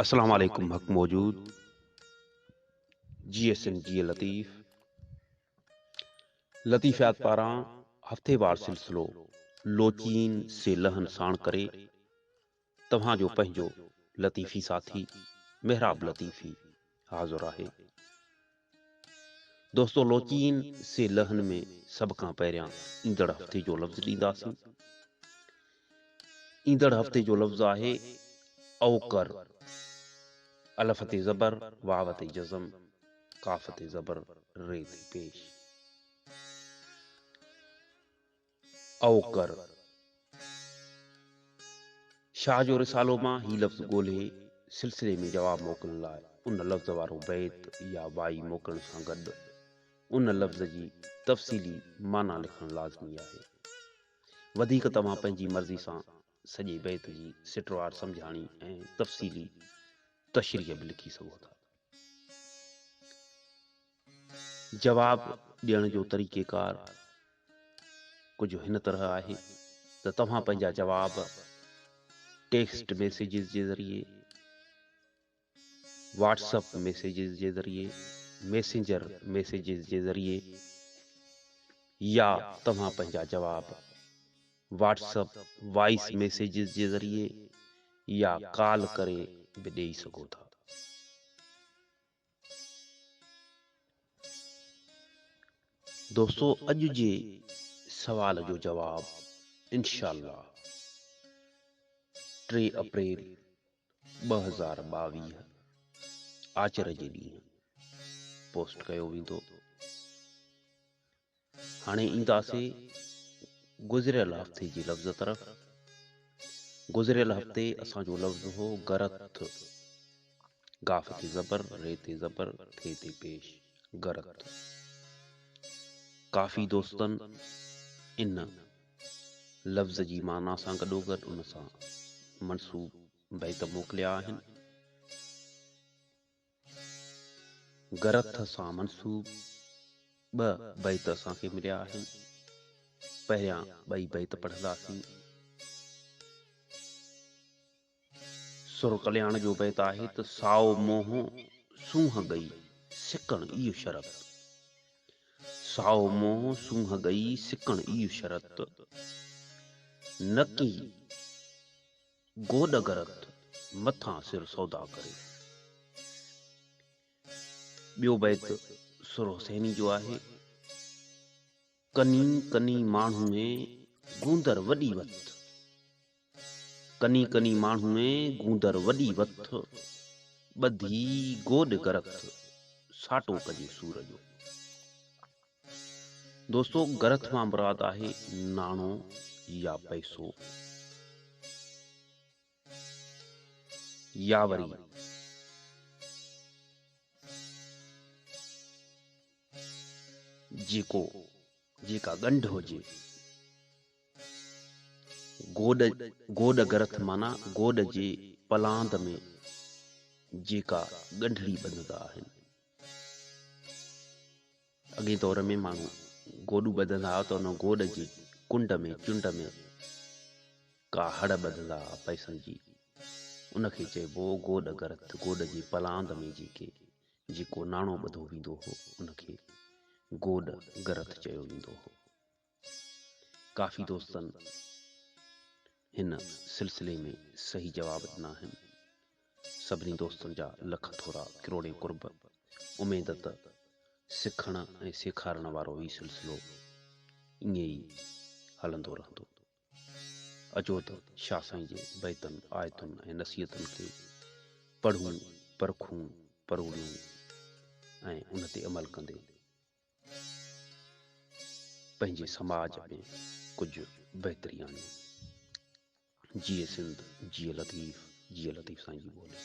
السلام عليڪم حق موجود جي ايس اين جي لطيف لطيفيات پاران هفتيوار سلسلو لوچين سي لهن ساڻ ڪري توهان جو پنهنجو لطيفي ساٿي محراب لطيفي حاضر آهي. دوستو لوچين سي لهن ۾ سڀ کان پهريان ايندڙ هفتي جو لفظ ڏينداسين. ايندڙ هفتي جو لفظ آهي اوڪر. الف تي زبر، واو تي جزم، ڪاف تي زبر، ري تي پيش. اوڪر. شاهه جو رسالو مان هي لفظ ڳولهي سلسلي ۾ جواب موڪلڻ لاء ان لفظ وارو بيت يا وائي موڪلڻ سان گڏ ان لفظ جي تفصيلي معنيٰ لکڻ لازمي آهي. وڌيڪ توهان پنهنجي مرضي سان سڄي بيت جي سٽوار سمجهاڻي ۽ تفصيلي تشريح به لکي سگهو ٿا. جواب ڏيڻ جو طريقيڪار ڪجهه هن طرح آهي ته توهان پنهنجا جواب ٽيڪسٽ ميسيجز جي ذريعي، واٽس اپ ميسيجز جي ذريعي، ميسينجر ميسيجز جي ذريعي يا توهان پنهنجا جواب واٽس اپ وائس ميسيجز جي ذريعي يا ڪال ڪري به ڏيئي سگهو ٿا. دوستو اڄ جي سوال جو جواب انشاء الله 3 اپريل 2022 آچر جي ڏينهن پوسٽ ڪيو ويندو. هاڻي اينداسي گذريل هفتي جي لفظ طرف. گذريل هفتي اسان جو لفظ هو گرٿ. گاف تي زبر، ري تي زبر، ٿي تي پيش. گرٿ. ڪافي دوستن ان لفظ جي معنيٰ سان گڏوگڏ ان سان منسوب بيت موڪليا آهن. گرٿ سان منسوب ٻه بيت اسان کي مليا آهن. پهريان ٻئي بيت پڙهنداسين. سر ڪلياڻ جو بيت آهي ته سائو منهن سونهن ڳئي سڪڻ ايء شرط. سائو منهن سونهن ڳئي سڪڻ ايء شرط. نڪي گوڏ گرت مٿان سر سودا ڪري. ٻيو بيت سر حسيني جو آهي. ڪني ڪني ماڻهوء گوندر وڏي وٿ. ڪني ڪني ماڻهوء گوندر وڏي وٿ. ٻڌي گوڏ گرت ساٽو ڪجي سور جو. دوستو گرٿ مان مراد آهي ناڻو يا پئسو يا وري جيڪو جيڪا ڳنڍ هجي. گوڏ گوڏ گرٿ معنيٰ گوڏ جي پلاند ۾ جيڪا ڳنڍڙي ٻڌندا آهن. اڳئين دور ۾ ماڻهو گوڏون ٻڌندا هئا ته ان گوڏ جي ڪنڊ ۾ چنڊ ۾ ڪا هڙ ٻڌندا هئا پئسن جي. ان کي چئبو هو گوڏ گرٿ. گوڏ جي پلاند ۾ جيڪي جيڪو ناڻو ٻڌو ويندو هو ان کي گوڏ گرٿ چيو ويندو هو. ڪافي دوستن هن سلسلي ۾ صحيح جواب ڏنا آهن. سڀني دوستن جا لک ٿورا ڪروڙين قرب. اميد ته سکڻ ۽ سيکارڻ وارو هي سلسلو ائين ئي هلندو رهندو. اچو ته شاهه سائين جي بيتن، آيتن ۽ نصيحتن کي پڙهون، پرکون، پروڙيون ۽ ان تي عمل ڪندي پنهنجي سماج ۾ ڪجهه بهتري آڻيون. جيئي سنڌ، جيئي لطيف، جيئي لطيف سائين جي ٻولي.